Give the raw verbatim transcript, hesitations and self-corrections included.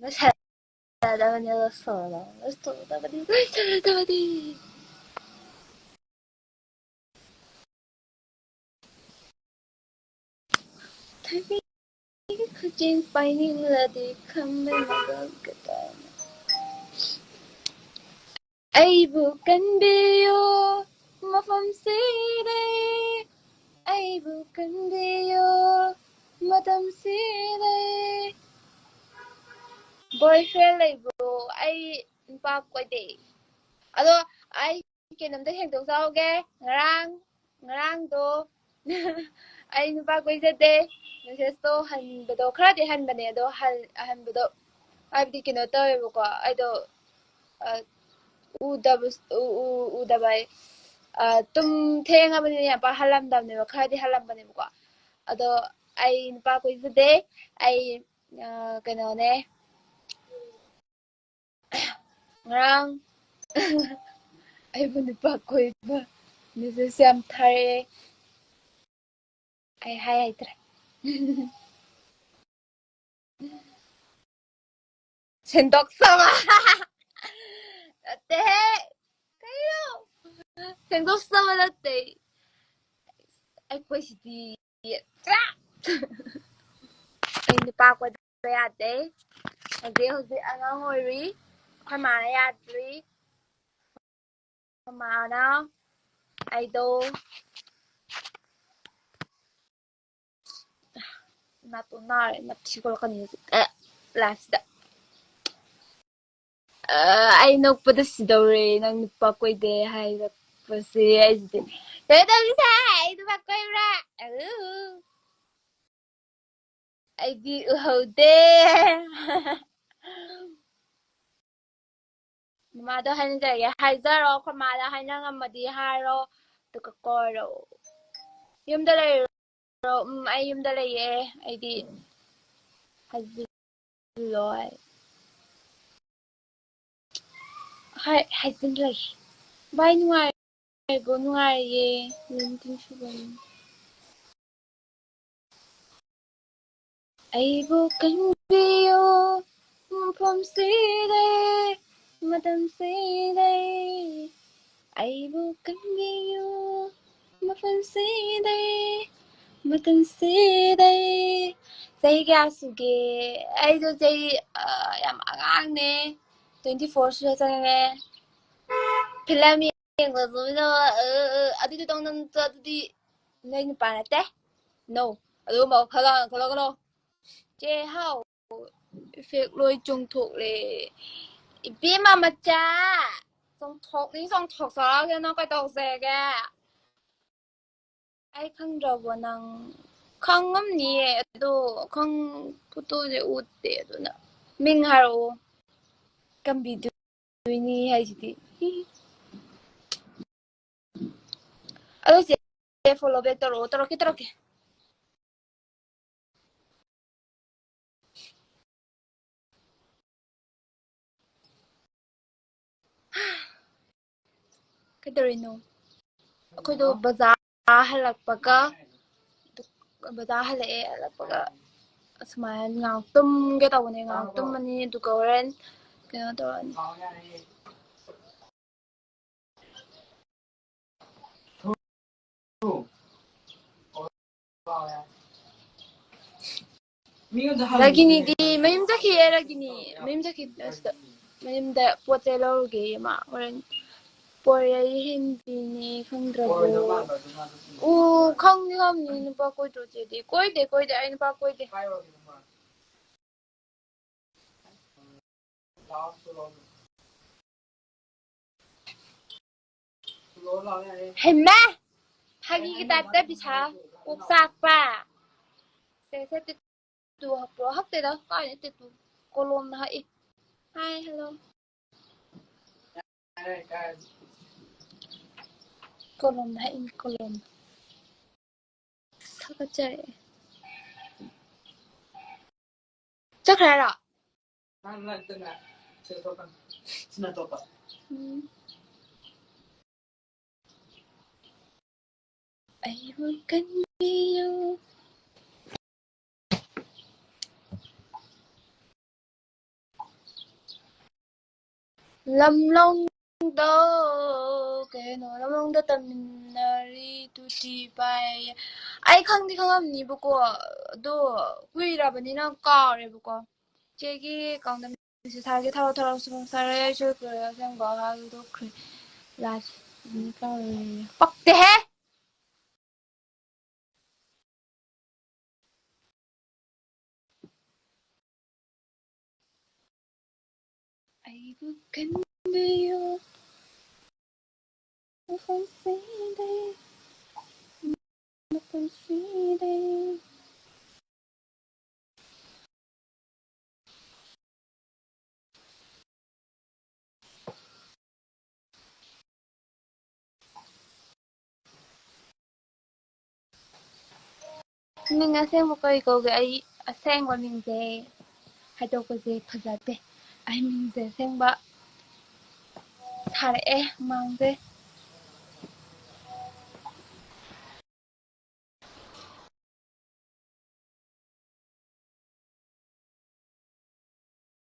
ꯂꯣꯏꯁꯜꯂꯗꯕꯅꯤ, ꯂꯣꯏꯁꯜꯂꯗꯕꯅꯤ, ꯂꯣꯏꯁꯜꯂꯗꯕꯅꯤ, ꯂꯣꯏꯁꯜꯂꯗꯕꯅꯤ꯫ ꯊꯣꯏꯕꯤꯒꯤ ꯈꯨꯖꯤꯟ ꯄꯥꯏꯅꯤꯡꯂꯗꯤ ꯈꯝꯕ ꯃꯒꯜ ꯀꯗꯥꯏꯅꯣ? ꯑꯩꯕꯨ ꯀꯟꯕꯤꯌꯨ ꯃꯐꯝꯁꯤꯗ, ꯑꯩꯕꯨ ꯀꯟꯕꯤꯌꯨ ꯃꯇꯝꯁꯤꯗ꯫ Boyfriend ꯂꯩꯕ꯭ꯔꯣ? ꯑꯩ ꯅꯨꯄꯥ ꯀꯣꯏꯗꯦ꯫ ꯑꯗꯣ ꯑꯩ ꯀꯩꯅꯣꯝꯇ ꯍꯦꯟꯗꯣꯛꯆꯍꯧꯒꯦ꯫ ꯉꯔꯥꯡ, ꯉꯔꯥꯡꯗꯣ ꯑꯩ ꯅꯨꯄꯥ ꯀꯣꯏꯖꯗꯦ꯫ Messageꯇꯣ ꯍꯟꯕꯗꯣ ꯈꯔꯗꯤ ꯍꯟꯕꯅꯦ, ꯑꯗꯣ ꯍꯟ-, ꯍꯟꯕꯗꯣ ꯍꯥꯏꯕꯗꯤ ꯀꯩꯅꯣ ꯇꯧꯋꯦꯕꯀꯣ, ꯑꯩꯗꯣ, ꯑ, ꯎꯗꯕ, ꯎ, ꯎ, ꯎꯗꯕ ꯍꯥꯏ, ꯑ, ꯇꯨꯝ ꯊꯦꯡꯉꯕꯅꯤꯅ ꯌꯥꯝ ꯄꯥꯛ ꯍꯜꯂꯝꯗꯕꯅꯦꯕ, ꯈꯔꯗꯤ ꯍꯜꯂꯝꯕꯅꯦꯕꯀꯣ꯫ ꯑꯗꯣ ꯑꯩ ꯅꯨꯄꯥ ꯀꯣꯏꯖꯗꯦ꯫ ꯑꯩ, ꯑ, ꯀꯩꯅꯣꯅꯦ꯫ ꯉꯔꯥꯡ ꯑꯩꯕꯨ ꯅꯨꯄꯥ ꯀꯣꯏꯕ message ꯌꯥꯝ ꯊꯥꯔꯛꯑꯦ꯫ ꯑꯩ ꯍꯥꯏ ꯍꯩꯇ꯭ꯔꯦ꯫ ꯁꯦꯡꯗꯣꯛꯆꯕ꯫ ꯅꯠꯇꯦꯍꯦ꯫ ꯀꯩꯅꯣ? ꯁꯦꯡꯗꯣꯛꯆꯕ ꯅꯠꯇꯦ꯫ ꯑꯩꯈꯣꯏꯁꯤꯗꯤ꯫ ꯑꯩ ꯅꯨꯄꯥ ꯀꯣꯏꯕ ꯌꯥꯗꯦ꯫ ꯍꯧꯖꯤꯛ ꯍꯧꯖꯤꯛ ꯑꯉꯥꯡ ꯑꯣꯏꯔꯤ꯫ ꯑꯩꯈꯣꯏ ꯃꯥꯅ ꯌꯥꯗ꯭ꯔꯤ꯫ ꯑꯩꯈꯣꯏ ꯃꯥꯅ ꯑꯩꯗꯣ, ꯅꯥꯇꯣꯟ ꯅꯥꯔꯦ, ꯅꯞꯊꯤ ꯈꯣꯠꯂꯛꯀꯅꯤ ꯍꯧꯖꯤꯛ꯫ ꯑꯦ, liveꯁꯤꯗ꯫ ꯑ, ꯑꯩ ꯅꯣꯛꯄꯗ ꯁꯤꯗꯧꯔꯦ, ꯅꯪ ꯅꯨꯄꯥ ꯀꯣꯏꯗꯦ ꯍꯥꯏꯔꯛꯄꯁꯦ꯫ ꯑꯩꯁꯤꯗꯤ ꯀꯩꯅꯣ ꯇꯧꯔꯤꯁꯦ? ꯑꯩ ꯅꯨꯄꯥ ꯀꯣꯏꯕ꯭ꯔꯥ? ꯑꯎ꯫ ꯑꯩꯗꯤ ꯎꯍꯧꯗꯦ꯫ ꯃꯃꯥꯗꯣ ꯍꯥꯏꯅꯖꯔꯒꯦ꯫ ꯍꯥꯏꯖꯔꯣ, ꯑꯩꯈꯣꯏ ꯃꯥꯗ ꯍꯥꯏꯅ ꯉꯝꯃꯗꯤ ꯍꯥꯏꯔꯣ, ꯑꯗꯨꯒ ꯀꯣꯏꯔꯣ꯫ ꯌꯨꯝꯗ ꯂꯩꯔꯣ꯫ ꯎꯝ, ꯑꯩ ꯌꯨꯝꯗ ꯂꯩꯌꯦ꯫ ꯑꯩꯗꯤ ꯍꯥꯏꯖꯤꯜꯂꯣꯏ꯫ ꯍꯥꯏ-, ꯍꯥꯏꯖꯤꯜꯂꯣꯏ꯫ ꯚꯥꯏ, ꯅꯨꯡꯉꯥꯏꯔꯤꯕꯣ? ꯅꯨꯡꯉꯥꯏꯔꯤꯌꯦ꯫ ꯅꯨꯃꯤꯠ ꯅꯤꯡꯊꯤꯡ ꯁꯨꯕꯅꯤ꯫ ꯑꯩꯕꯨ ꯀꯟꯕꯤꯌꯨ ꯃꯐꯝꯁꯤꯗ, ꯃꯇꯝꯁꯤꯗ ꯑꯩꯕꯨ ꯀꯟꯕꯤꯌꯨ꯫ ꯃꯐꯝꯁꯤꯗ, ꯃꯇꯝꯁꯤꯗ꯫ ꯆꯍꯤ ꯀꯌꯥ ꯁꯨꯒꯦ? ꯑꯩꯗꯣ ꯆꯍꯤ, ꯑ, ꯌꯥꯝ ꯑꯉꯥꯡꯅꯦ꯫ Twenty four ꯁꯨꯗ ꯆꯪꯉꯦ꯫ ꯐꯤꯂꯝ ꯌꯦꯡꯕꯁꯨ ꯃꯤꯅ, ꯑ, ꯑ, ꯑꯗꯨꯗꯤ ꯇꯧ-, ꯅꯪ ꯑꯗꯨꯗꯤ ꯅꯣꯏ ꯅꯨꯄꯥ ꯅꯠꯇꯦ꯫ No꯫ ꯑꯗꯨꯒꯨꯝꯕ ꯋꯥꯈꯜ ꯈꯜꯂꯛꯀꯅꯣ꯫ ꯆꯦ ꯍꯥꯎ꯫ Effect ꯂꯣꯏ ꯆꯣꯡꯊꯣꯛꯂꯦ꯫ ꯏꯕꯦꯝꯃ ꯃꯆꯥ! ꯆꯣꯡꯊꯣꯛꯅꯤꯡ ꯆꯣꯡꯊꯣꯛꯆꯔꯛꯑꯒꯦ, ꯅꯪ ꯀꯩꯗꯧꯖꯦꯒꯦ? ꯑꯩ ꯈꯪꯗ꯭ꯔꯕꯣ ꯅꯪ? ꯈꯪꯉꯝꯅꯤꯌꯦ, ꯑꯗꯣ ꯈꯪ-, ꯐꯣꯇꯣꯁꯦ ꯎꯠꯇꯦ, ꯑꯗꯨꯅ ꯃꯤꯡ ꯍꯥꯏꯔꯛꯑꯣ꯫ ꯀꯝꯕꯤꯗꯨ-, ꯗꯣꯏꯅꯤ ꯍꯥꯏꯁꯤꯗꯤ꯫ ꯑꯗꯣ ꯆꯦ, follow back ꯇꯧꯔꯛꯑꯣ꯫ ꯇꯧꯔꯛꯀꯦ, ꯇꯧꯔꯛꯀꯦ꯫ ꯀꯩꯗꯧꯔꯤꯅꯣ? ꯑꯩꯈꯣꯏꯗꯣ ꯕꯖꯥꯔ ꯍꯜꯂꯛꯄꯒ, ꯕꯖꯥꯔ ꯍꯜꯂꯛꯑꯦ, ꯍꯜꯂꯛꯄꯒ ꯑꯁꯨꯃꯥꯏꯅ ꯉꯥꯏꯍꯥꯛ ꯇꯨꯝꯒꯦ ꯇꯧꯕꯅꯦ, ꯉꯥꯏꯍꯥꯛ ꯇꯨꯝꯃꯅꯤ, ꯑꯗꯨꯒ ꯍꯣꯔꯦꯟ ꯀꯩꯅꯣ ꯇꯧꯔꯅꯤ꯫ ꯔꯥꯒꯤꯅꯤꯗꯤ ꯃꯌꯨꯝ ꯆꯠꯈꯤꯌꯦ, ꯔꯥꯒꯤꯅꯤ ꯃꯌꯨꯝ ꯆꯠꯈꯤ꯫ ꯑꯁꯤꯗ ꯃꯌꯨꯝꯗ ꯄꯣꯠ ꯆꯩ ꯂꯧꯔꯨꯒꯦ ꯃꯥ꯫ ꯍꯣꯔꯦꯟ ꯄꯣꯔꯩ ꯍꯦꯟꯕꯤꯅꯦ ꯈꯪꯗ꯭ꯔꯕꯣ? ꯎ, ꯈꯪꯗꯤ ꯈꯪꯅꯤ, ꯅꯨꯄꯥ ꯀꯣꯏꯗ꯭ꯔꯣ ꯆꯦꯗꯤ? ꯀꯣꯏꯗꯦ, ꯀꯣꯏꯗꯦ, ꯑꯩ ꯅꯨꯄꯥ ꯀꯣꯏꯗꯦ꯫ ꯍꯩꯃꯥ! ꯐꯥꯒꯤꯒꯤ ꯇꯥꯏꯞꯇ ꯄꯩꯁꯥ ꯀꯣꯛ ꯆꯥꯛꯄ꯫ ꯁꯦ, ꯁꯦ, ꯇꯦꯇꯨ ꯍꯛꯄ꯭ꯔꯣ? ꯍꯛꯇꯦꯗ, ꯀꯥꯏꯗꯩ ꯇꯦꯇꯨ? ꯀꯣꯂꯣꯝꯅ ꯍꯛꯏ꯫ Hi, hello. ꯀꯣꯂꯣꯝꯅ ꯍꯛꯏꯅꯤ, ꯀꯣꯂꯣꯝꯅ꯫ ꯊꯥꯒꯠꯆꯔꯤ꯫ ꯆꯠꯈ꯭ꯔꯦ ꯍꯥꯏꯔꯣ? ꯎꯝ꯫ ꯑꯩꯕꯨ ꯀꯟꯕꯤꯌꯨ꯫ ꯂꯝꯂꯣꯡꯗ, ꯀꯩꯅꯣ, ꯂꯝꯂꯣꯡꯗ ꯇꯝꯃꯤꯟꯅꯔꯤ ꯇꯨꯇꯤ ꯄꯥꯏ꯫ ꯑꯩ ꯈꯪꯗꯤ ꯈꯪꯉꯝꯅꯤꯕꯀꯣ, ꯑꯗꯣ ꯀꯨꯏꯔꯕꯅꯤꯅ ꯀꯥꯎꯔꯦꯕꯀꯣ꯫ ꯆꯦꯒꯤ ꯑꯦꯀꯥꯎꯟꯗ ꯃꯦꯁꯦꯖ ꯊꯥꯔꯛꯀꯦ, ꯊꯥꯔꯛꯑꯣ, ꯊꯥꯔꯛꯑꯣ, ꯁꯨꯡꯁꯪ ꯁꯪꯉꯔꯣꯏ, ꯑꯩꯁꯨ ꯀꯨꯏꯔꯦ ꯑꯁꯦꯡꯕ ꯍꯥꯏꯗꯣꯛꯈ꯭ꯔꯦ꯫ ꯂꯥꯏꯐ ꯀꯥꯎꯔꯦ꯫ ꯄꯛꯇꯦꯍꯦ! ꯑꯩꯕꯨ ꯈꯟꯕꯤꯌꯨ, ꯃꯐꯝꯁꯤꯗ, ꯃꯐꯝꯁꯤꯗ꯫ ꯃꯤꯡ ꯑꯁꯦꯡꯕ ꯀꯔꯤ ꯀꯧꯒꯦ? ꯑꯩ ꯑꯁꯦꯡꯕ ꯃꯤꯡꯁꯦ ꯍꯥꯏꯗꯣꯛꯄꯁꯦ ꯐꯖꯗꯦ꯫ ꯑꯩ ꯃꯤꯡꯁꯦ ꯑꯁꯦꯡꯕ ꯁꯥꯔꯛꯑꯦ ꯃꯥꯡꯁꯦ꯫